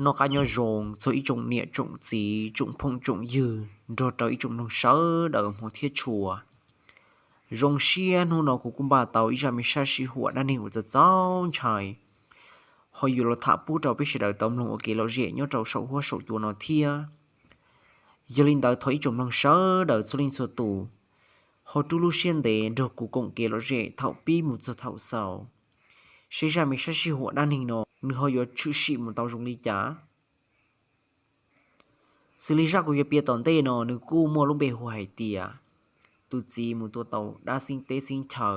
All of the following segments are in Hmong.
Noj qab nyob zoo txog ib tsoom niam tsoom txiv tsoom phooj tsoom ywg nrog rau ib tsoom mloog sawv daws hmov thiab tshua. Zoo siab hnub no kuv kuj npaj tau ib zaj me sab sij huam dab neeg uas txaus txaus ntshai, ho yuav los tham pub rau peb sawv daws tau mloog ua kev lom zem nyob rau saum huab saum cua no thiab. Yog li ntawd thov ib tsoom mloog sawv daws txhua leej txhua tus ho rub lub siab ntev nrog kuv koom kev lom zem thaum pib mus txog thaum xaus, seb zaj me sab sij huam dab neeg no nws ho yuav tshwm sim mus tau zoo li cas. Xws li zaj kuv yuav piav tom ntej no nws kuj muaj lub npe hu hais tias tus txiv mus tua tau dab xeeb teb xeeb chaw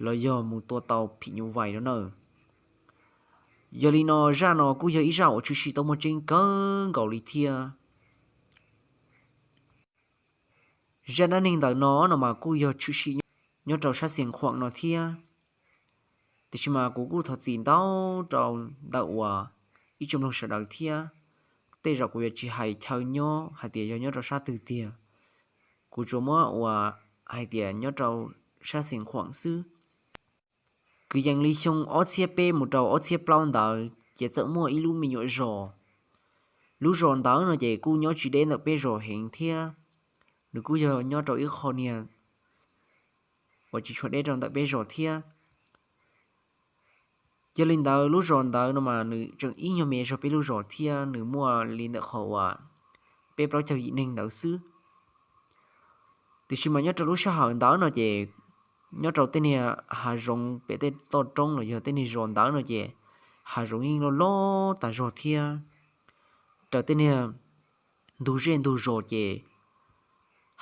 los yog mus tua tau phim nyuj vais no na. Yog li no zaj no kuj yog ib zaj uas tshwm sim tau muaj tseeb kawg nkaus li thiab. Zaj dab neeg ntawm no no mas kuj yog tshwm sim nyob rau sab Xiav Khuam no thiab. Tiam sis mas kuv kuj thov txim ntau rau ntawm uas ib tsoom mloog sawv daws thiab. Tej zaum kuv yuav tsis hais chaw nyob hais tias yog nyob rau sab twg tiag, kuv tsuas muab ua hais tias nyob rau sab Xiav Khuam xwb. Kwv yees li xyoo ob txhiab peb mus rau ob txhiab plaub ntawd ces txawm muaj ib lub me nyuam zos. Lub zos ntawd no ces kuj nyob tsis deb ntawm peb zos heev thiab, nws kuj yog nyob rau ib qho niag uas tsis tshua deb rau ntawm peb zos thiab. Yog li ntawd lub zos ntawd no mas nws tseem ib nyuag me zog peb lub zos thiab, nws muaj li ntawm qhov uas peb plaub caug yim neeg ntawd xwb. Tiam sis mas nyob rau lub sij hawm ntawd no ces nyob rau tej niag hav zoov pem tej toj roob los yog tej niag zos ntawd no ces hav zoov yeej loj loj tas zog thiab. Raws tej niag ntug zej ntug zos ces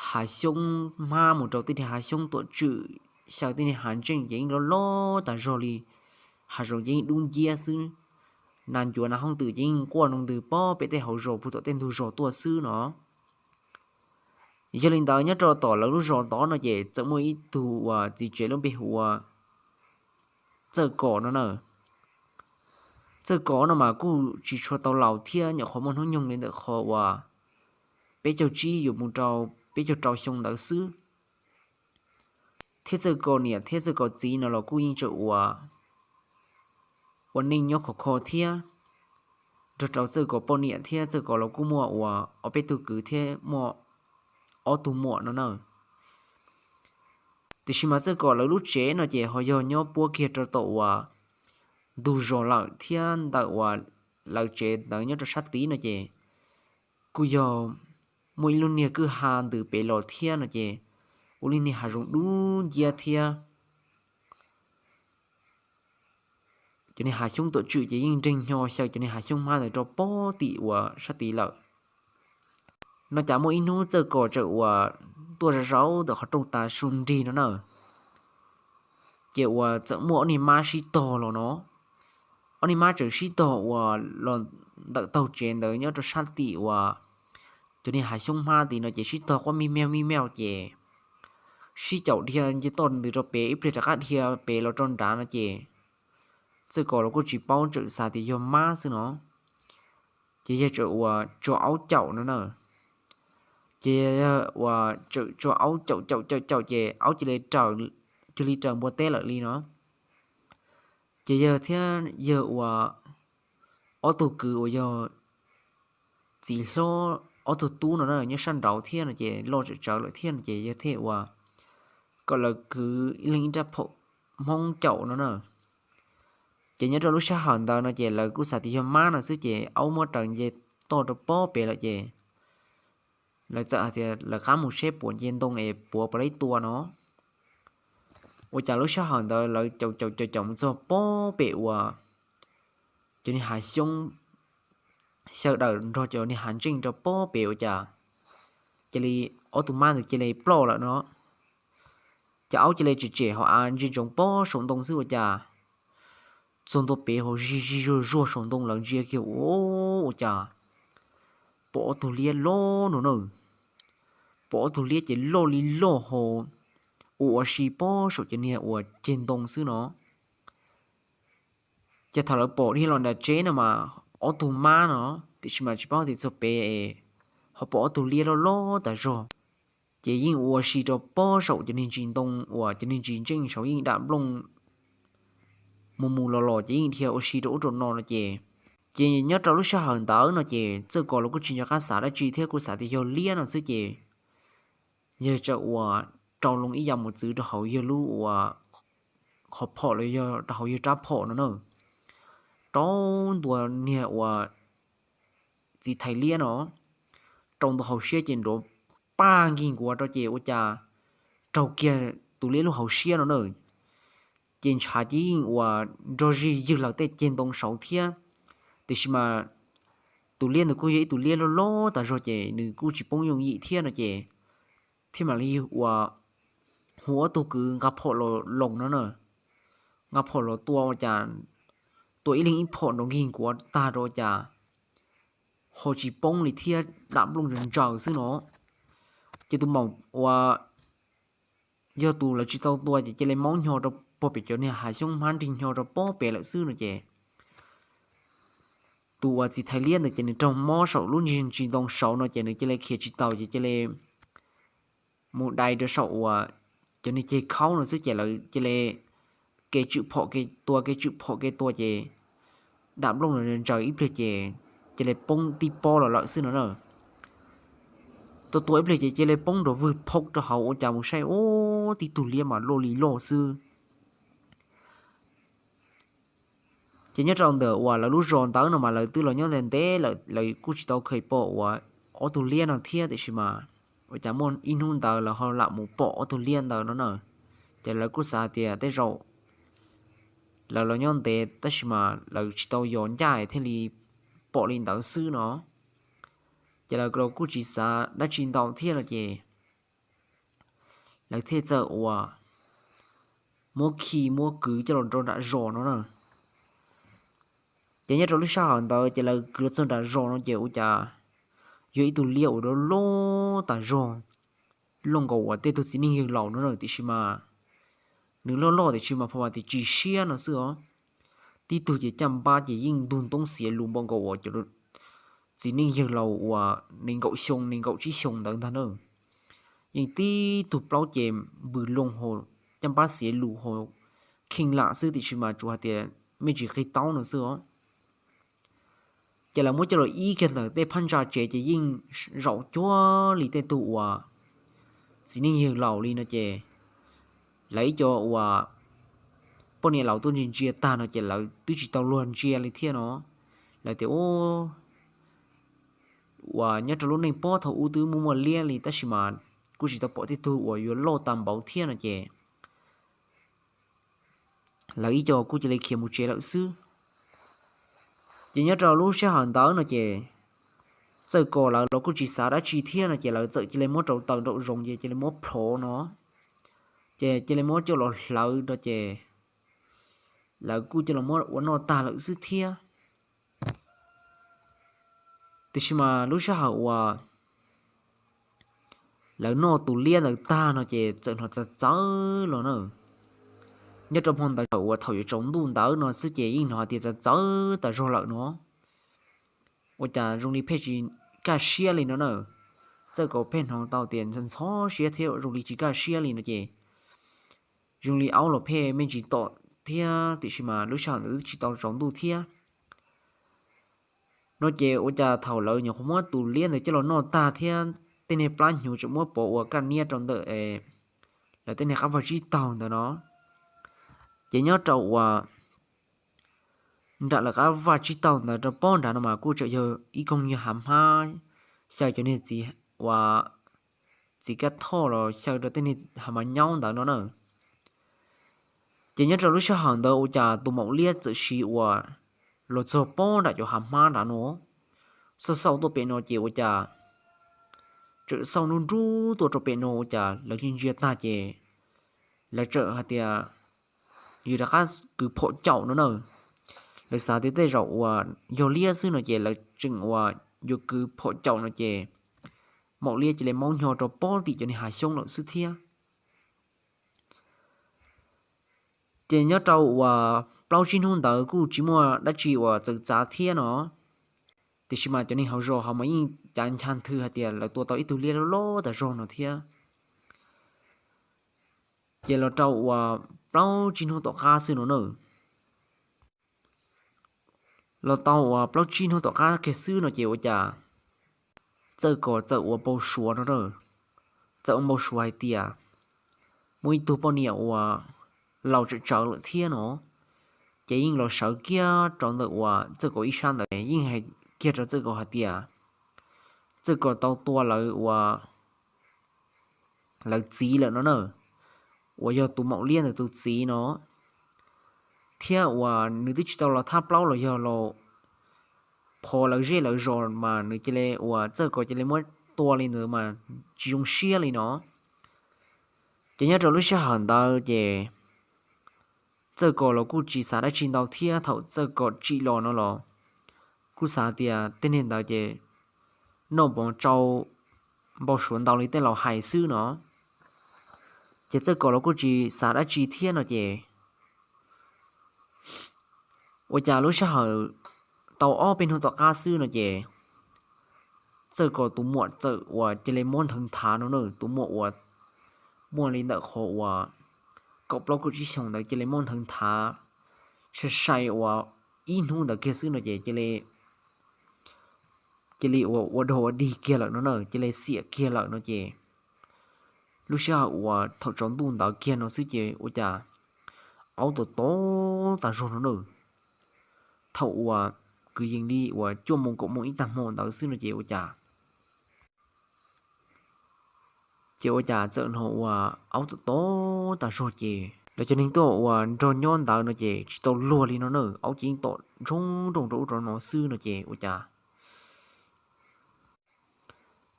hav xyoob hmab mus rau tej niag hav xyoob tuam tswm, xyaw tej niag hav ntseej ces yeej loj loj tas zog li. Hav zoov ces yeej dub nciab xwb. Nas ncuav nas hooj twm ces yeej quaj nroo ntws pob pem tej hauv zos puag tom tej ntug zos tuaj xwb no. Yog li ntawd nyob rau tom lawv lub zos ntawd no ces txawm muaj ib tug uas txiv tsev lub npe hu ua Txawj Kos no na. Txawj Kos no mas kuj tsis tshua tau laus thiab, nyuam qhuav muaj hnub nyoog li ntawm qhov uas peb caug tsib yuav mus rau peb caug rau xyoo ntawd xwb. Thiab Txawj Kos niam thiab Txawj Kos txiv no los kuj yeej tseem ua, ua neej nyob khov kho thiab. Nrog rau Txawj Kos poj niam thiab Txawj Kos los kuj muaj ua ob peb tug kwv thiab muaj ob tug muam no na. Tiam sis mas Txawj Kos lawv lub tsev no ces ho yog nyob puab kiag rau tom uas ntug zos lawm thiab ntawm uas lawv tsev ntawd nyob rau sab tid no ces kuj yog muaj ib lub niag kwj ha ntws pem los thiab no ces ua li niag hav zoov dub nciab thiab. Cov niag hav xyoob tuam tswm ces yeej nreeg hnyo xyaw cov niag hav xyoob hmab ntawd rau pob tim uas sab tid lawm. No cas muaj ib hnub Txawj Kos txawm uas tuaj zau zau ntawm qhov rooj tas su nrig no na, ces uas txawm muaj ob niag mab sib tog los no. Ob niag mab txawm sib tog uas los ntawm taug tsev ntawd nyob rau sab tim uas cov niag hav xyoob hmab tid no ces sib tog quaj mij miaj mij miaj ces sib caum dhia nce toj ntws rau pem ib pliag rov qab dhia pem los rau nrad no ces Txawj Kos los kuj tsis paub, txawm xav tias yog mab xwb no. Ces yawg txawm uas tso aub caum no na. Ces yawg uas txawm tso aub caum caum caum caum ces aub cia li raws, cia li raws npua teb lawm li no. Ces yawg thiab yawg uas ob tug kwv uas yog txiv hlob ob tug tub no na nyob sab nraud thiab no ces loj tsawv tsawv lawm thiab no ces yawg thiaj uas kom lawv kwv ib leeg ib rab phom Hmoob caum no na. Ces nyob rau lub sij hawm ntawd no ces lawv kuj xav tias yog mab no xwb ces aub muab raws nce toj rau pob pem lawm ces lawv txawm hais tias lawv qab mus seb puas nce ntoo es puas puas laib tua no. Ua cas lub sij hawm ntawd lawv caum caum caum caum mus txog pob pem uas cov niag hav xyoob xyaw dawm nrog cov niag hav ntseej rau pob pem ua cas cia li ob tug mab ntawd cia li ploj lawm no. Ces aub cia li tsem tsem hauv av ntsia ntsoov pob saum ntoo xwb ua cas txog ntua pem hauv zig zig zuag zuag saum ntoo lawv ntsia kiag ua, ua cas pom ob tug liab loj no na. Pom ob tug liab ces loj li loj hos ua ua si pob saum cov niag uas ceg ntoo xwb no. Ces thaum lawv pom dhia los nram tsev no mas ob tug mab no, tiam sis mas tsis paub tias txog pem es ho pom ob tug liab loj loj tas zog. Ces yeej ua si rau pob saum cov niag ntsis ntoo uas cov niag ntsis ntseej saud yeej dam nplooj mus mus los los ces yeej dhia ua si rau ub rau no no ces Ces nyob rau lub sij hawm ntawd no ces Txawj Kos los kuj tsis nco qab xav dab tsi thiab, kuj xav tias yog liab no xwb ces yawg txawm uas rau loo ib yam mos txwv rau hauv yawg lub uas qhov phom los yog rau hauv yawg rab phom no na, rau ntua niag uas txiv thais liab no, rau ntua hauv siab ces nrov paj nkig nkuav rau ces ua cas raug kiag tus liab lub hauv siab no na. Ces ntshav ces yeej uas nrog zig ywg lawv tej ceg ntoo saud thiab, tiam sis mas tus liab ntawd kuj yog ib tug liab loj loj tas zog ces nws kuj tsis poob yooj yim thiab no ces thiaj mam li uas hu ob tug kwv nqa phom los loos no na, nqa phom los tua ua cas tua ib leeg ib phom nrov nkig nkuav tag rau ua cas ho tsis poob li thiab, dam nplooj ntsaws ntsaws xwb no. Ces tus maum uas yog tus lawv tsis tau tua ces cia li maub nyo rau pog pem cov niag hav xyoob hmab nrig nyo rau pob pem lawm xwb no ces tus uas txiv thais liab ntawd ces nws raug mob saum lub ntsis ntoo saud no ces nws cia li khiav tsis taus ces cia li mus dai rau saum uas cov niag ceg khaub no xwb ces lawv cia li kev tswm phom kev tua kev tswm phom kev tua ces dam nplooj ntsaws ib pliag ces cia li poob tib pob los lawm xwb no na. Tua tua ib pliag ces cia li poob nrov vwg phob rau hauv ua cas mus saib ub tib tug liab mas loj li loj xwb. Ces nyob rau ntawm uas lawv lub zos ntawd no mas lawv twb los nyob ntev ntev lawm, lawv kuj tsis tau kheev pom uas ob tug liab no thiab, tiam sis mas ua cas muaj ib hnub ntawd lawv ho lam mus pom ob tug liab ntawd no na. Ces lawv kuj xav tias tej zaum lawv los nyob ntev tab sis mas lawv tsis tau yos ncaj thiaj li pom li ntawd xwb no. Ces lawv los kuj tsis xav dab tsi ntau thiab no ces lawv thiaj txawm uas muab khi muab kwv coj los rau nram zos no na. Ces nyob rau lub sij hawm ntawd ces lawv kwv los txog nram zos no ces ua cas yog ib tug liab uas loj loj tas zog, loj nkaus uas tej tug txiv neej yawg laus no na, tiam sis mas nws loj loj tiam sis mas pha mas tias tsis siab no xwb os. Tib tug ces caj npab ces yeej ntug ntoob xiav lus npaum nkaus uas cov txiv neej yawg laus uas nees nkaum xyoo nees nkaum tsib xyoo ntawd ntag na. Yeej tib tug plaub ces npws loo hauv caj npab xiav lus hauv kheej lam xwb tiam sis mas tsuas hais tias me ntsis qig taub no xwb os. Ces lawv muab coj los ib kiag ntawm tej phab ntsa tsev ces yeej zaum cuag li tej tug uas txiv neej yawg laus li no ces lawv ib co uas poj niam laus tuaj ntsia ntsia tag no ces lawv twb tsis tau luag ntsia li thiab no. Lawv tias uas nyob rau lub neej pob thaum ub twb muaj muaj liab li tab sis mas kuj tsis tau pom tej tug uas yuav loj tas npaum thiab no ces lawv ib co kuj cia li khiav mus tsev lawm xwb. Ces nyob rau lub sij hawm ntawd no ces Txawj Kos lawv los kuj tsis xav dab tsi thiab no ces lawv txawm cia li muab rau taws nraum zoov ces cia li muab plhov no, ces cia li muab coj los hlawv no ces lawv kuj coj los muab ua noj tag lawm xwb thiab. Tiam sis mas lub sij hawm uas lawv noj tus liab ntawd tag no ces txawm hnov txawv txawv los na. Nyob rau hmo ntawd uas thaum yuav tsaus ntuj ntawd no xwb ces yeej hnov hais tias txawv txawv tas zog lawm no. Ua cas zoo li pheej tsis kaj siab li no na. Txawj Kos pheej hnov tau tias ntxhov siab thiab zoo li tsis kaj siab li no ces zoo li aub los pheej me ntsis tom thiab tiam sis mas lub sij hawm ntawd twb tsis tau tsaus ntuj thiab. No ces ua cas thaum lawv nyuam qhuav muab tus liab ntawd coj los noj tag thiab tej niag plab hnyuv tseem muab pov ua kaj niab rau ntawm lawv tej niag qab vaj tsib taug ntawd no, ces nyob rau uas nram lawv qab vaj tsib taug ntawd rau pob nrad no mas kuj tseem yog ib koog nyuag hav hmab xyaw cov niag txiv uas txiv kab thoj los xyaw rau tej niag hav mas nyaub ntawd no na. Ces nyob rau lub sij hawm ntawd ua cas tus maum liab txawm siv uas los txog pob nram cov hav hmab nrad no, xauj xauj tuaj pem no ces ua cas tseem xauj nruj nruj tuaj rau pem no ua cas lawv ntsia ntsia tag ces lawv txawm hais tias yuav rov qab kwv phom caum no na. Lawv xav tias tej zaum uas yog liab xwb no ces lawv tseem uas yuav kwv phom caum no ces maum liab cia li maub nyo rau pob tim cov niag hav xyoob lawm xwb thiab. Ces nyob rau uas plaub tsib hnub ntawd kuj tsis muaj dab tsi uas txawv txav thiab no, tiam sis mas cov neeg hauv zos ho mas yeej cav ncha nthwv hais tias lawv tua tau ib tug liab loj loj tas zog no thiab. Ces los rau uas plaub tsib hnub tom qab xwb no na, Los tau uas plaub tsib hnub tom qab kiag xwb no ces ua cas Txawj Kos txawm ua npau suav no na, txawm ua npau suav hais tias muaj ib tug poj niam uas laus tsawm tsawv lawm thiab no, ces yeej los sawv kiag rau ntawm uas Txawj Kos ib sab ntawd yeej hais kiag rau Txawj Kos hais tias Txawj Kos tau tua lawv uas lawv txiv lawm no na, uas yog tus maum liab ntawd tus txiv no, thiab uas nws twb tsis tau los thab plaub los yog los phov lawv zej lawv zos mas nws cia li uas Txawj Kos cia li muab tua li ntawd mas tsis zoo siab li no. Ces nyob rau lub sij hawm ntawd ces Txawj Kos los kuj tsis xav dab tsi ntau thiab, thaum Txawj Kos tsim los no los kuj xav tias tej neeg ntawd ces noj mov tsau npau suav ntau li tej laus hais xwb no, ces Txawj Kos los kuj tsis xav dab tsi thiab no ces ua cas lub sij hawm tau ob peb hnub tom qab xwb no ces Txawj Kos tus muam txawm uas cia li mob nthawv nthav no na, tus muam uas muaj li ntawm qhov uas kaum plaub kaum tsib xyoos ntawd cia li mob nthawv nthav, sai sai uas ib hnub ntawd kiag xwb no ces cia li cia li uas ua dog ua dig kiag lawm no na, cia li xiam kiag lawm no ces lub sij hawm uas thaum tsaus ntuj ntawd kiag no xwb ces ua cas aub tom tom tas zog no na, thaum uas kwv yees li uas cuaj moos kaum moos ib tag hmo ntawd xwb no ces ua cas ces ua cas txawm hnov uas aub tom tom tas zog ces lawv cov neeg tuaj uas nrog nyob ntawd no ces tsis tau luag li no na, aub ces yeej tom nroo nroos rau ub rau no xwb no ces ua cas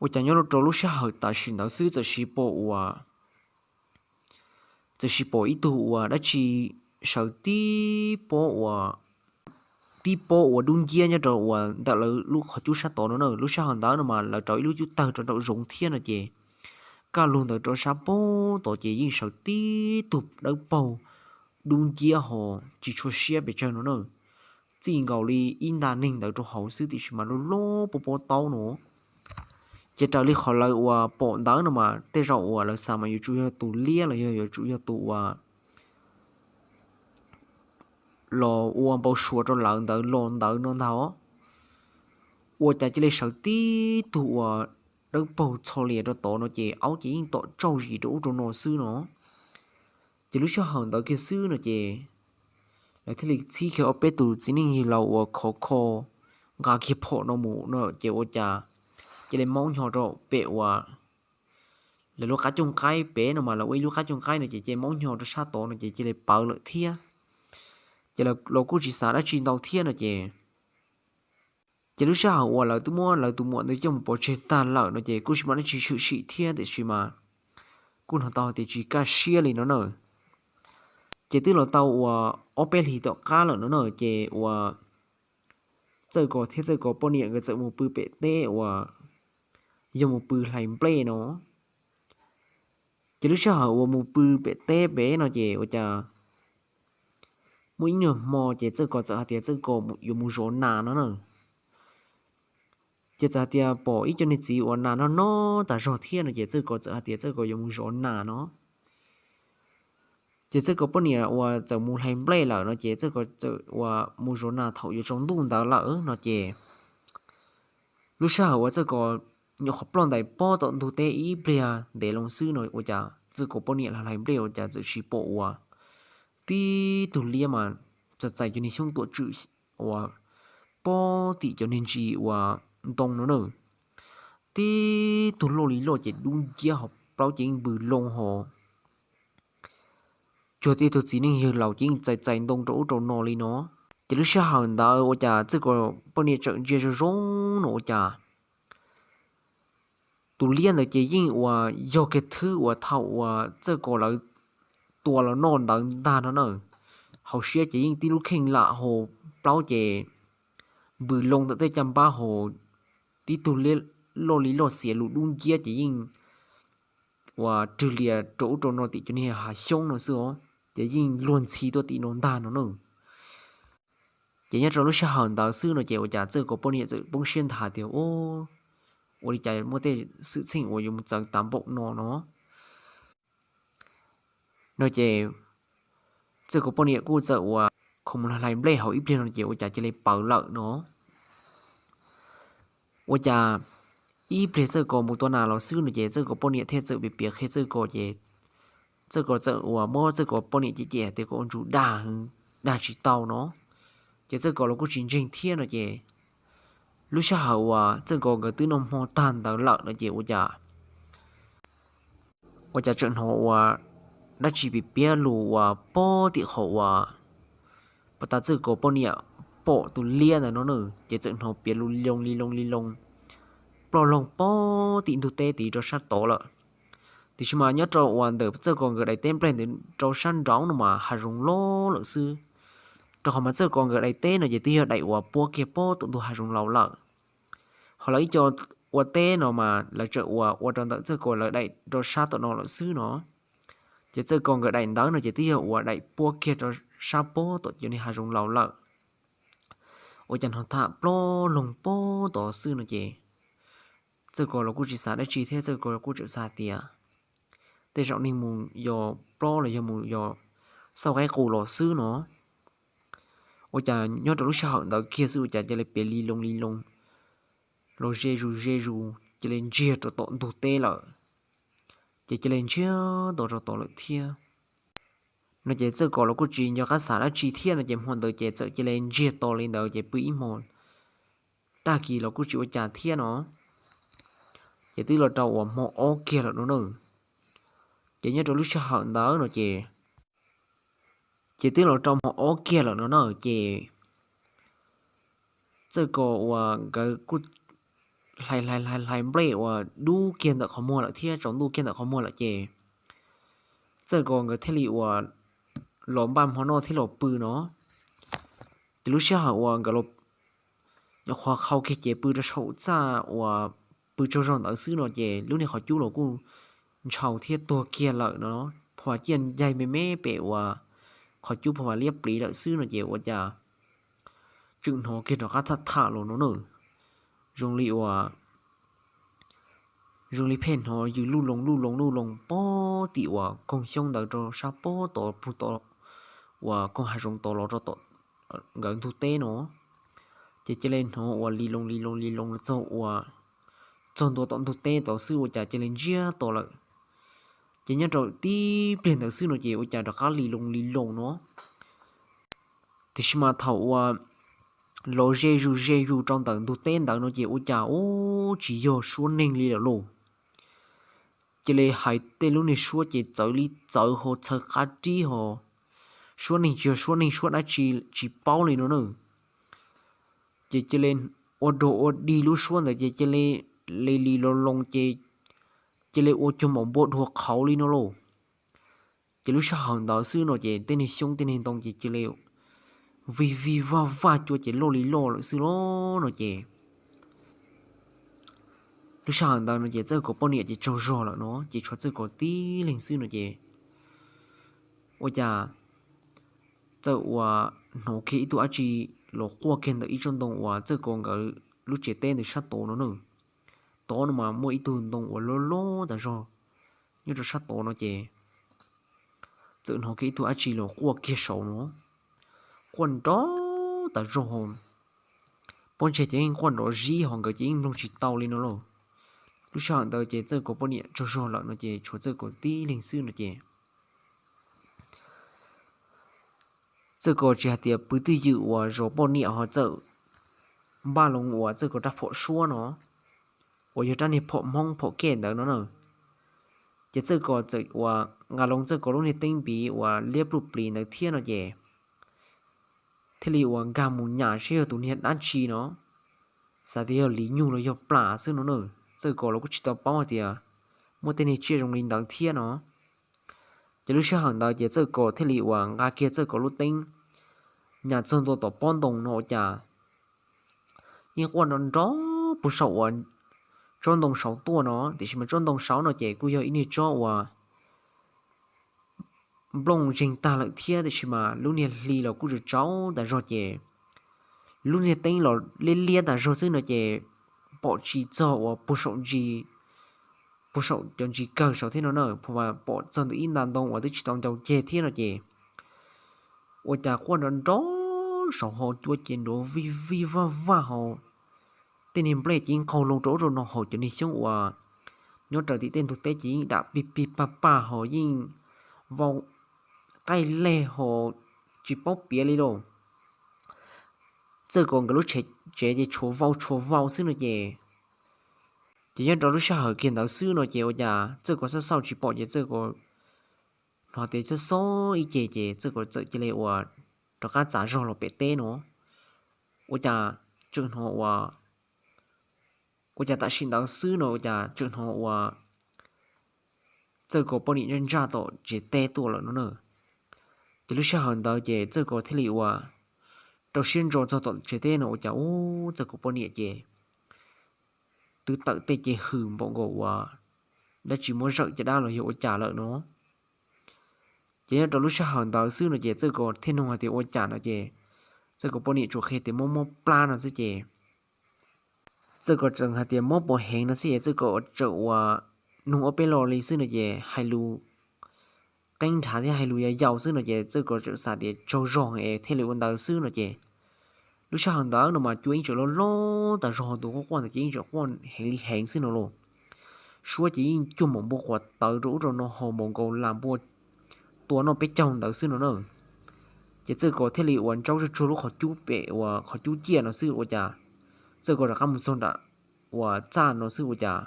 ua cas nyob rau lub sij hawm tam sim ntawd xwb txawm siv pom uas txawm siv pom ib tug uas dab tsi sawv tib pob uas tib pob uas dub nciab nyob rau uas ntawm lawv lub qhov cub sab tod no na. Lub sij hawm ntawd no mas lawv rauv ib lub cub tawg rau nraum zoov thiab no ces kaj lug ntawd rau sab pem tod ces yeej sawv tib tug dawb paug dub nciab ho tsis tshua siab pes tsawg no na, txij nkaus li ib nta neeg ntawd rau hauv xwb tiam sis mas loj loj pob pob taub no. Ces raws li qhov lawv uas pom ntawd no mas tej zaum uas lawv xav mas yuav tsum yog tus liab los yog yuav tsum yog tus uas los ua npau suav rau lawv ntawd los ntawd no ntag. Ua cas cia li sawv tib tug uas dawb paug txho lias rau tod no ces aub ces yeej tom tsauj zis rau ub rau no xwb no. Ces lub sij hawm ntawd kiag xwb no ces lawv thiaj li txhib kiag ob peb tus txiv neej yawg laus uas khov kho nqa kiag phom no mus no ces ua cas cia li maub nyo rau pem uas lawv lub qab cooj qaib pem no mas lawv ua ib lub qab cooj qaib no ces cia li maub nyo rau sab tod no ces cia li pawv lawm thiab. Ces los kuj tsis xav dab tsi ntau thiab no ces ces lub sij hawm uas lawv twb muab lawv tus muam ntawd coj mus pov tseg tag lawm no ces kuj tsis muaj dab tsi tshwm sim thiab tiam sis mas kuj hnov tau hais tias tsis kaj siab li no na. Ces twb los tau uas ob peb hlis tom qab lawm no na ces uas Txawj Kos thiab Txawj Kos poj niam nkawd txawm mus pw pem teb uas yog mus pw hlais nplej no. Ces lub sij hawm uas mus pw pem teb pem no ces ua cas muaj ib nyuag hmo ces Txawj Kos txawm hais tias Txawj Kos yuav mus zov nas no na. Ces txawm hais tias pom ib co niag txiv uas nas noj noj tas zog thiab no ces Txawj Kos txawm hais tias Txawj Kos yuav mus zov nas no. Ces Txawj Kos poj niam uas txawm mus hlais nplej lawm no ces Txawj Kos txawm uas mus zov nas thaum yuav tsaus ntuj ntawd lawm no ces lub sij hawm uas Txawj Kos nyuam qhuav ploj ntais pob tom ntug teb ib pliag ntev loo xwb no ua cas Txawj Kos poj niam hlais nplej ua cas txawm siv pom uas tib tug liab mas txais txais cov niag xyoob tuam tswm uas pob tim cov niag ntsis uas ntoo no na. Tib tug loj li loj ces dub nciab ho plaub ces yeej npws loo ho cuag tib tug txiv neej yawg laus ces yeej txais txais ntoo rau ub rau no li no. Ces lub sij hawm ntawd ua cas Txawj Kos poj niam txawm ntsia zoo zoo no ua cas tus liab ntawd ces yeej uas yog kiag thwb uas thaum uas Txawj Kos lawv tua los noj ntawd ntag no na. Hauv siab ces yeej tib lub kheej lam ho plaub ces npws loo ntawm tej caj npab ho tib tug loj li loj xiav lus dub nciab ces yeej uas rwg lias rau ub rau no tim cov niag hav xyoob no xwb os, ces yeej luag ntxhi tuaj tim no ntag no na. Ces nyob rau lub sij hawm ntawd xwb no ces ua cas Txawj Kos poj niam txawm poob siab nthav tias, ua li cas muaj tej xwm txheej uas yuav mus txawv tas npaum no no. No ces Txawj Kos poj niam kuj txawm uas khoom mus hlais nplej hauv ib pliag no ces ua cas cia li pawv lawm no. Ua cas ib pliag Txawj Kos mus tua nas los xwb no ces Txawj Kos poj niam thiaj txawm piav piav qhia Txawj Kos ces Txawj Kos txawm uas muab Txawj Kos poj niam cem cem tias koj ua ntsuj dag, dag tsis tau no. Ces Txawj Kos los kuj tsis ntseeg thiab no ces lub sij hawm uas Txawj Kos nkawd twb noj hmo tag ntawd lawm no ces ua cas ua cas tseem hnov uas dab tsi piav piav lus uas pob tim qhov uas pas tas Txawj Kos poj niam pom tus liab ntawd no na, ces txawm hnov piav lus li loo li loo li loo ploj loog pob tim ntug teb tid rau sab tod lawm. Tiam sis mas nyob rau uas ntawm Txawj Kos nkawd daim teb nplej ntawd rau sab nraud no mas hav zoov loj lawm xwb, rau qhov mas Txawj Kos nkawd daim teb no ces twb yog daim uas puab kiag pob tom ntug hav zoov laus lawm. Ho lawv ib co ua teb no mas lawv tseem uas ua rau ntawm Txawj Kos lawv daim rau sab tom no lawm xwb no. Ces Txawj Kos nkawd daim ntawd no ces twb yog uas daim puab kiag rau sab pob tom cov niag hav zoov laus lawm. Ua cas hnov tham plob loog pob tod xwb no ces Txawj Kos los kuj tsis xav dab tsi thiab, Txawj Kos kuj tseem xav tias tej zaum neeg mus yos plob los yog mus yos xauj qaib qus los xwb no. Ua cas nyob rau lub sij hawm ntawd kiag xwb ua cas cia li piav li loo li loo los ze zus ze zus cia li ntsiag rau tom ntug teb lawm. Ces cia li ntsiag to rau tod lawm thiab no ces Txawj Kos los kuj tsis nco qab xav dab tsi thiab no ces hmo ntawd ces txawm cia li ntsiag to li ntawd ces pw ib hmo tag kis los kuj tsis ua cas thiab no. Ces twb los rau uas hmo ob kiag lawm no na. Ces nyob rau lub sij hawm ntawd no ces ces twb los rau hmo ob kiag lawm no na ces Txawj Kos uas nkawd kuj hlais hlais hlais hlais nplej uas dub kiag ntawm qhov muag lawm thiab tsaus ntuj kiag ntawm qhov muag lawm ces Txawj Kos nkawd thiaj li uas los npaj hmo noj thiab los pw no. Ces lub sij hawm uas nkawd los nyuam qhuav qhau kiag cev pw rau saum txaj uas pw tsaug zog ntawd xwb no ces lub niag qhov cub los kuj ntshaus thiab tuag kiag lawm no. Phua ciaj ncaig me me pem uas qhov cub phua liab pliv lawm xwb no ces ua cas tseem hnov kiag rov qab tham tham los no na. Zoo li uas zoo li pheej hnov yws luj loo luj loo luj loo pob tim uas koog xyoob ntawd rau sab pob tod pug tod uas koog hav zoov tod los rau tom nkawd ntug teb no. Ces cia li hnov uas li loo li loo li loo txog uas txog ntua tom ntug teb tod xwb ua cas cia li ntsiag to lawm. Ces nyob rau tib pliag ntawd xwb no ces ua cas rov qab li loo li loo no. Tiam sis mas thaum uas los ze zus ze zus rau ntawm ntug teb ntawd no ces ua cas ub tsis yog suab neeg li lawm lauj. Cia li hais tej lub niag suab ces txawv li txawv ho txhawv qab rib ho, suab neeg tsis yog suab neeg, suab dab tsi tsis paub li no na. Ces cia li ua dog ua dig lub suab ntawd ces cia li li li loo loo ces cia li ua cuag npaum npua dhuav qhauv li no lauj. Ces lub sij hawm ntawd xwb no ces tej niag xyoob tej niag ntoo ces cia li vig vig vaj vaj cua ces loj li loj lawm xwb los no ces lub sij hawm ntawd no ces Txawj Kaus poj niam ces tsaug zog lawm no ces tshuav Txawj Kaus tib leeg xwb no ces ua cas Txawj uas hnov kiag ib tug dab tsi los quaj kiag ntawm ib tsob ntoo uas Txawj Kaus nkawd lub tsev teb ntawd sab tod no na. Tod no mas muaj ib tug ntoo uas loj loj tas zog nyob rau sab tod no ces txawm hnov kiag ib tug dab tsi los quaj kiag saud no, quaj nrov tas zog, pob ntseg ces yeej quaj nrov zib ho nkawd ces yeej mloog tsis tau li no lauj. Lub sij hawm ntawd ces Txawj Kaus poj niam tsaug zog lawm no ces tshuav Txawj Kaus tib leeg xwb no ces Txawj Kaus tsis hais tias pw twj ywm uas zov poj niam ho txawm npaj loo uas Txawj Kaus rab phom suab no uas yog rab niag phom Hmoob phom kej ntawd no na. Ces Txawj Kaus txawm uas nqa loo Txawj Kaus lub niag teeb npiv uas liab pluj plis ntawd thiab no ces thiaj li uas nkag mus nyam seb yog tus niag dab tsi no, xav tias yog li nyuj los yog plas xwb no na. Txawj Kaus los kuj tsis tau paub hais tias muaj tej niag tsiaj zoo li ntawd thiab no. Ces lub sij hawm ntawd ces Txawj Kaus thiaj li uas nqa kiag Txawj Kaus lub teeb nyam txog ntua tom pob ntoo no ua cas yeej quaj nrov nrov puag saum uas tsob ntoo saud tuaj no, tiam sis mas tsob ntoo saud no ces kuj yog ib niag tsob uas nplooj zeeg tag lawm thiab, tiam sis mas lub niag hli los kuj tsaus tsaus tas zog ces lub niag teeb los liab liab tas zog xwb no ces pom tsis txog uas puag saum ntsis, puag saum cov ntsis kawg saud thiab no na, pom txog ntawm ib nta ntoo uas twb tsis tau ncau ceg thiab no ces ua cas quaj nrov nrov saum ho cua ces nrov vij vij vaj vaj ho. Tej niag nplej ces yeej qaug loo rau ub rau no ho, cov niag xyoob uas nyob raws tim tej ntug teb ces yeej dam pig pig pag pag ho, yeej vau qaij leg ho, tsis paub piav li lauj. Txawj Kaus nkawd lub tsev ces tshuav vau tshuav vau xwb no ces, ces nyob rau lub sij hawm kiag ntawd xwb no ces ua cas Txawj Kaus xauj xauj tsis pom ces Txawj Kaus hnov tias xob xob ib ce ces Txawj Kaus txawm cia li uas rov qab txav zog los pem teb no. Ua cas tseem hnov ua, ua cas tam sim ntawd xwb no ua cas tseem hnov ua Txawj Kaus poj niam ntsaj ntsaj tom tsev teb tuaj lawm no na. Ces lub sij hawm ntawd ces Txawj Kaus thiaj li ua rau siab ntso txog tom tsev teb no ua cas ub Txawj Kaus poj niam ces twb tawm tej ce hws npaum nkaus uas dab tsi muab zawm caj dab los yog ua cas lawm no. Ces nyob rau lub sij hawm ntawd xwb no ces Txawj Kaus thiaj nug hais tias ua cas no ces Txawj Kaus poj niam tsuas qhia tias mob mob plab no xwb ces Txawj Kaus tseem hais tias mob puas heev no xwb ces Txawj Kaus tseem ua nug ob peb lo li xwb no ces hais lus qeeb nrhav thiab hais lus yau yau xwb no ces Txawj Kaus tseem xav tias tsaug zog es thiaj li ua ntawd xwb no ces lub sij hawm ntawd no mas cua yeej tseem loj loj tas zog, tus quaj quaj ntawd ces yeej tseem quaj heev li heev xwb no lauj. Suab ces yeej cuag npaum npua quav tawv rau ub rau no ho npaum nkaus las npua tua noj peb caug ntawd xwb no na. Ces Txawj Kaus thiaj li uas ntsaub tsuag tsuag lub qhov cub pem uas qhov cub ciaj no xwb ua cas Txawj Kaus rov qab mus txog nram uas txaj no xwb ua cas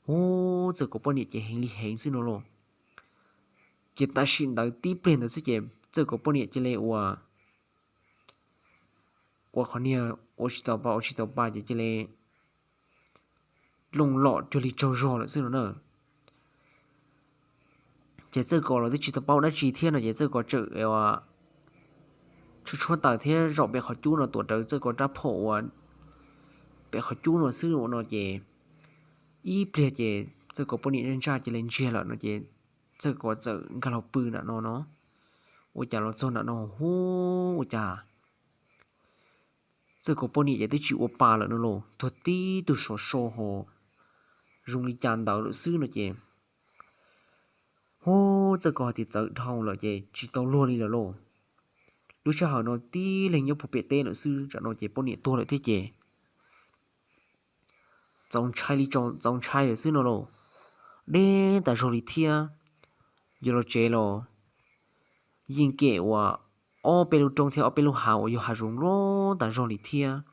ub Txawj Kaus poj niam ces heev li heev xwb no lauj. Ces tam sim ntawd tib pliag ntawd xwb ces Txawj Kaus poj niam cia li ua, ua qhov niag ua tsis tau pa ua tsis tau pa ces cia li looj lom cuag li tsaug zog lawm xwb no na. Ces Txawj Kaus los twb tsis tau paub dab tsi thiab no ces Txawj Kaus tseem tshuab tshuab taws thiab zaum pem qhov cub no tuav rawv Txawj Kaus rab phom uas pem qhov cub no xwb ua no ces ib pliag ces Txawj Kaus poj niam ntsaj ntsaj cia li ntsiag lawm no ces Txawj Kaus txawm nkag los pw nram no no. Ua cas los txog nram no hu ua cas Txawj Kaus poj niam ces twb tsis ua pa lawm no los tuag tib tug sov so ho zoo li cas ntawd lawm xwb no ces hu Txawj Kaus hais tias txawv dhau lawm ces tsis tau luag li lawm lauj. Lub sij hawm no tib leeg nyob puag pem teb lawm xwb tsam no ces poj niam tuag lawm thiab ces txaus ntshai li txaus ntshai lawm xwb no lauj. Deb tas zog li thiab. Yog los tsev los yeej kem uas ob peb lub roob thiab ob peb lub hav uas yog hav zoov luaj tas zog li thiab.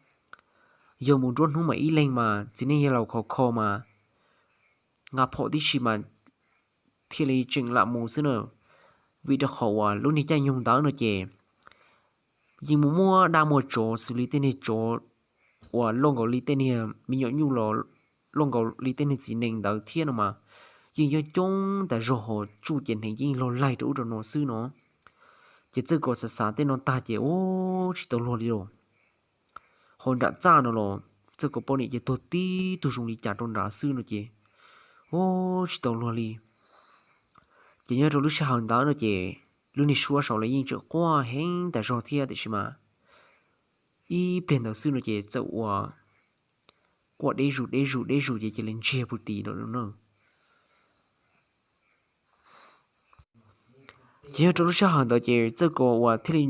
Yog mus nruab hnub mas ib leeg mas txiv neej yawg laus khov kho mas nqa phom tib si mas thiaj li tseem lam mus xwb na. Vim rau qhov uas lub niag caij nyoog ntawd no ces yeej mus muaj dab muaj tsov xws li tej niag tsov uas luaj nkaus li tej niag me nyuam nyuj los luaj nkaus li tej niag txiv nees ntawd thiab no mas yeej coob coob tas zog ho tsuj ces hneev yeej log laig rau ub rau no xwb no. Ces Txawj Kaus xav xav tej no tag ces ub tsis tau luag li los. Ho nram txaj no los Txawj Kaus poj niam ces tuag tib tug zoo li cas rau nrad xwb no ces ub tsis tau luag li. Ces nyob rau lub sij hawm ntawd no ces lub niag suab saud los yeej tseem quaj heev tas zog thiab tiam sis mas ib pliag ntawd xwb no ces txawm ua quaj deb zus deb zus deb zus ces cia li ntsiag puag tim lawm no. Ces nyob rau lub sij hawm ntawd ces Txawj Kaus uas thiaj li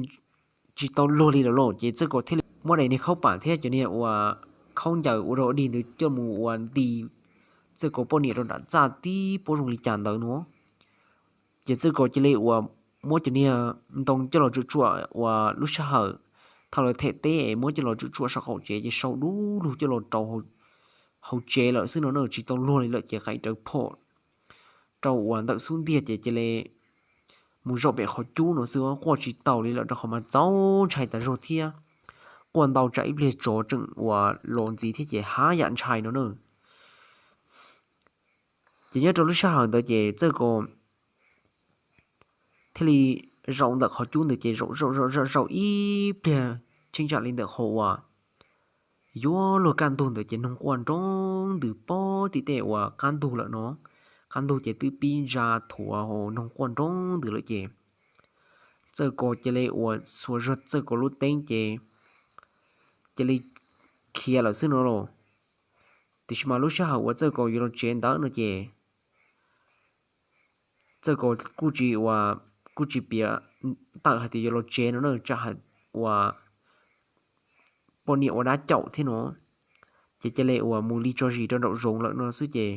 tsis tau luag li lawm lauj ces Txawj Kaus thiaj li muab daim niag khaub pam thiab cov niag uas khaub ncaws ua rau ua dig ntawd coj mus ua nti Txawj Kaus poj niam rau nram txaj tib pob zoo li cas ntawd no. Ces Txawj Kaus cia li uas muab cov niag ntoo coj los tsuam tsuam uas lub sij hawm thaum lawv them teb es muab coj los tsuam tsuam saum qaum tsev ces sau dub lug coj los rau hauv tsev lawm xwb no na tsis tau luag li lawm ces qaiv rawv phom rau uas ntawm xub ntiag ces cia li mus zaum pem qhov cub no xwb quaj tsis taus li lawm rau qhov mas txaus ntshai tas zog thiab. Quaj ntau tsam ib pliag tsov tseem uas los ntxiv thiab ces haj yam ntshai no na. Ces nyob rau lub sij hawm ntawd ces Txawj Kaus thiaj li zaum ntawm qhov cub ntawd ces zaum zaum zaum zaum ib pliag cheeb tsam li ntawm qhov uas yuav luag kaj ntug ntawd ces noog quaj nroo ntws pob tim tej uas qab ntug lawm no. Qab ntug ces twb pib ntsa thuav ho noog quaj nroo ntws lawm ces Txawj Kaus cia li uas xuas zog Txawj Kaus lub teeb ces cia li khiav lawm xwb no los. Tiam sis mas lub sij hawm uas Txawj Kaus yuav los tsev ntawd no ces Txawj Kaus kuj tsis ua, kuj tsis piav tawm hais tias yuav los tsev no na, tsam hais uas poj niam ua dab caum thiab no. Ces cia li uas mus li tso zis rau nraum zoov lawm no xwb ces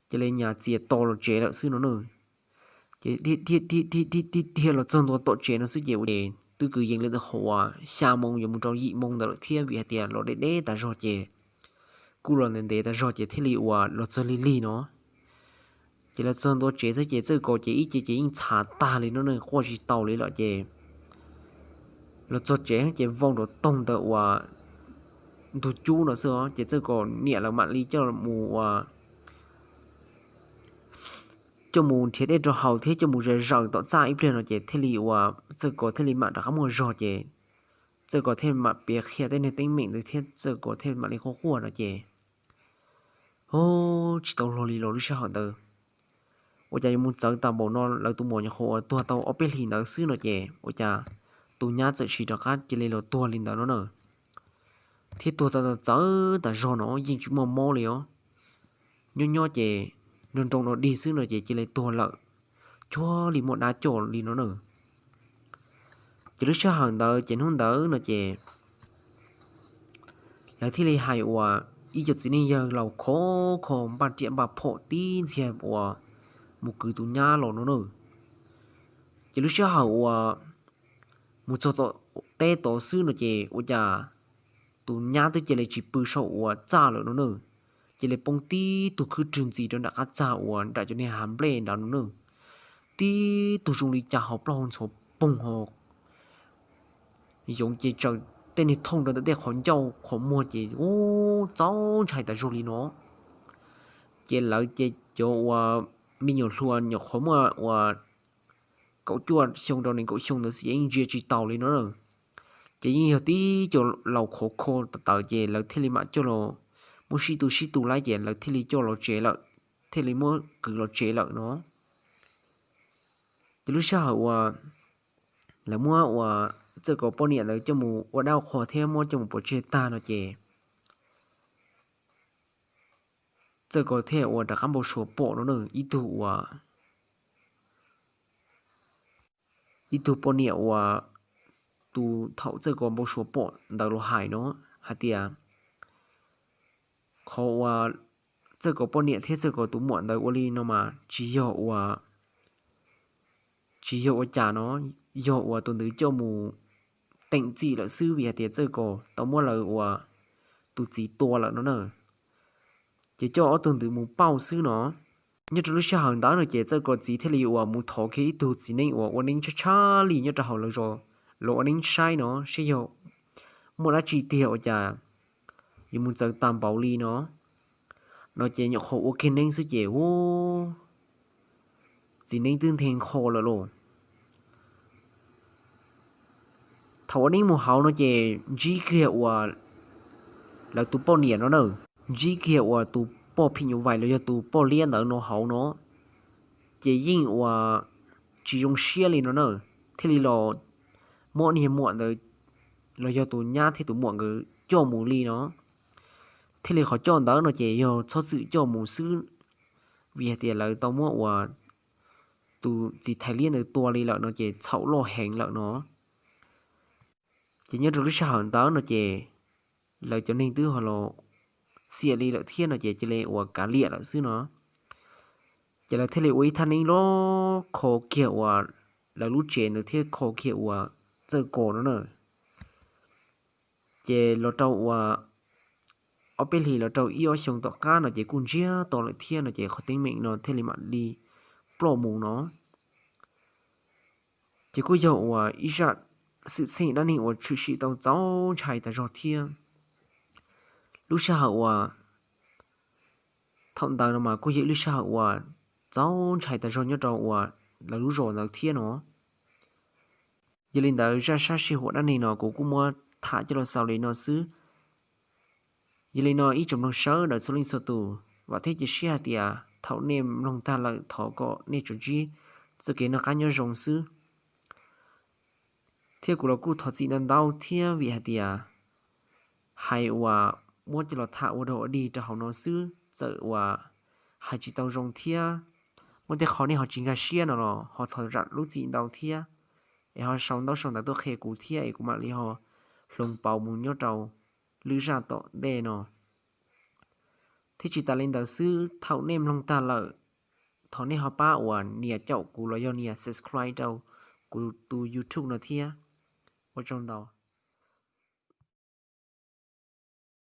cia li nyas txias to los tsev lawm xwb no na. Ces dhia dhia los txog ntua tom tsev no xwb ces ua ces twb kwv yees li ntawm qhov uas xya moo yuav mus rau yim moo ntawd lawm thiab vim hais tias los deb deb tas zog ces kuj los ntev ntev tas zog ces thiaj li uas los txog lig lig no. Ces los txog ntua tsev xwb ces Txawj Kaus ces ib ce ces yeej txhav tag li no ne, quaj tsis tau li lawm ces los txog tsev ces vau nrov toog ntawm uas ntug cub no xwb os. Ces Txawj Kaus niam lawv mam li coj mus uas coj mus nrhiav dej rau haus thiab coj mus zaws zaws tom txaj ib pliag no ces thiaj li uas Txawj Kaus thiaj li mam rov qab muaj zog ces Txawj Kaus thiaj mam piav qhia tej neeg teeb meem ntawd thiab Txawj Kaus thiaj mam li quaj quaj no ces, o, tsis tau luag li los lub sij hawm ntawd ua cas yuav mus txawv tag npaum no, lawv tus muam nyuam qhuav uas tuag tau ob peb hlis ntawd xwb no ces ua cas tus nyab txawm sis rov qab cia li los tuag li ntawd no na. Thiab tuag tau txawv tas zog no yeej tsis muaj mob li os. Nyob nyob ces nroo nroo no dig xwb no ces cia li tuag lawm, cuag li muaj dab coj li no na. Ces lub sij hawm ntawd ces hnub ntawd no ces lawv thiaj li hais uas ib co txiv neej yawg laus khov kho npaj riam npaj phom tib ntxiag uas mus kwv tus nyab los no na. Ces lub sij hawm uas mus txog tom teb tod xwb no ces ua cas tus nyab twb cia li tsis pw saum uas txaj lawm no na. Cia li poob tib tug khwb rwg ntxiv rau nram qab txag uas nram cov niag hav nplej nrad no na. Tib tug zoo li cas ho plaub hau ntxhov poog ho yoov ces tsaws tej niag thooj rau ntawm tej qhov ncauj qhov muag ces ub txaus ntshai tas zog li no. Ces lawv ces cov uas me nyuam hluas nyuam qhuav muaj uas kaum cuaj xyoo rau nees nkaum xyoo ntawd xwb ces yeej ntsia tsis taus li no na. Ces yeej yog tib co laus khov kho tawv tawv ces lawv thiaj li mam coj los muab sib tu sib tu lawm ces lawv thiaj li coj los tsev lawm, thiaj li muab kwv los tsev lawm no. Ces lub sij hawm uas lawv muab uas Txawj Kaus poj niam ntawd coj mus ua dab ua qhua thiab muab coj mus pov tseg tag no ces Txawj Kaus thiaj uas rov qab npau suav pom no na, ib tug uas ib tug poj niam uas tus thaum Txawj Kaus npau suav pom ntawd los hais no hais tias qhov uas Txawj Kaus poj niam thiab Txawj Kaus tus muam ntawd ua li no mas tsis yog uas tsis yog ua cas no, yog uas tus ntawd coj mus teem txim lawm xwb vim hais tias Txawj Kaus tau muab lawv uas tus txiv tua lawm no na. Ces coj ob tug ntawd mus pauj xwb no. Nyob rau lub sij hawm ntawd no ces Txawj Kaus txiv thiaj li uas mus thov kiag ib tug txiv neej uas ua neeb tshaj tshaj li nyob rau hauv lawv zos los ua neeb saib no seb yog muaj dab tsi tiag ua cas yuav mus txawv tag npaum li no. No ces nyuam qhuav ua kiag neeb xwb ces ub, txiv neeb twb nthe nqho lawm lauj. Thaum ua neeb mus hauv no ces ntsib kiag uas lawv tus poj niam no na, ntsib kiag uas tus poj phim nyuj vais los yog tus poj liab ntawd no hauv no, ces yeej uas tsis zoo siab li no na, thiaj li los muab niag muam ntawd los yog tus nyab thiab tus muam nkawd coj mus li no. Thiaj li qhov coj ntawd no ces yog txhob txwm coj mus xwb, vim hais tias lawv tau muab uas tus txiv thais liab ntawd tua li lawm no ces txhaum loj heev lawm no. Ces nyob rau lub sij hawm ntawd no ces lawv cov neeg twb ho los xiam li lawm thiab no ces cia li uas kav liam lawm xwb no. Ces lawv thiaj li ua ib thaj neeb los kho kiag uas lawv lub tsev ntawd thiab kho kiag uas Txawj Kaus no na. Ces los rau uas ob peb hlis los rau ib ob xyoo tom qab no ces kuj ntsiag to lawm thiab no ces qhov teeb meem no thiaj li mam li ploj mus no. Ces kuj yog uas ib zaj xwm txheej dab neeg uas tshwm sim tau txaus ntshai tas zog thiab. Lub sij hawm uas thaum ntawd no mas kuj yog ib lub sij hawm uas txaus ntshai tas zog nyob rau uas lawv lub zos ntawd thiab no. Yog li ntawd zaj sab sij huam dab neeg no kuv kuj muab tham coj los xaus li no xwb. Yog li no ib tsoom mloog sawv daws txhua leej txhua tus, vam thiab cia siab hais tias thaum nej mloog tag lawm thov kom nej tsuas ntsib txoj kev noj qab nyob zoo xwb. Thiab kuv los kuj thov txim ntau ntau thiab vim hais tias hais uas muab coj los tham ua dog ua dig rau hauv no xwb txawm uas hais tsis tau zoo thiab muaj tej qho nej ho tsis nkag siab no los ho thov zam lub txim ntau thiab. Es ho sau ntaub sau ntawv tuaj qhia kuv thiab es kuv mam li ho doos pauv mus nyob rau lub zaj tom ntej no. Thiab tsis tas li ntawd xwb, thaum nej mloog tag lawm, thov nej ho pab uas nias caum kuv los yog nias subscribe rau kuv tus YouTube no thiab. Ua tsaug ntau.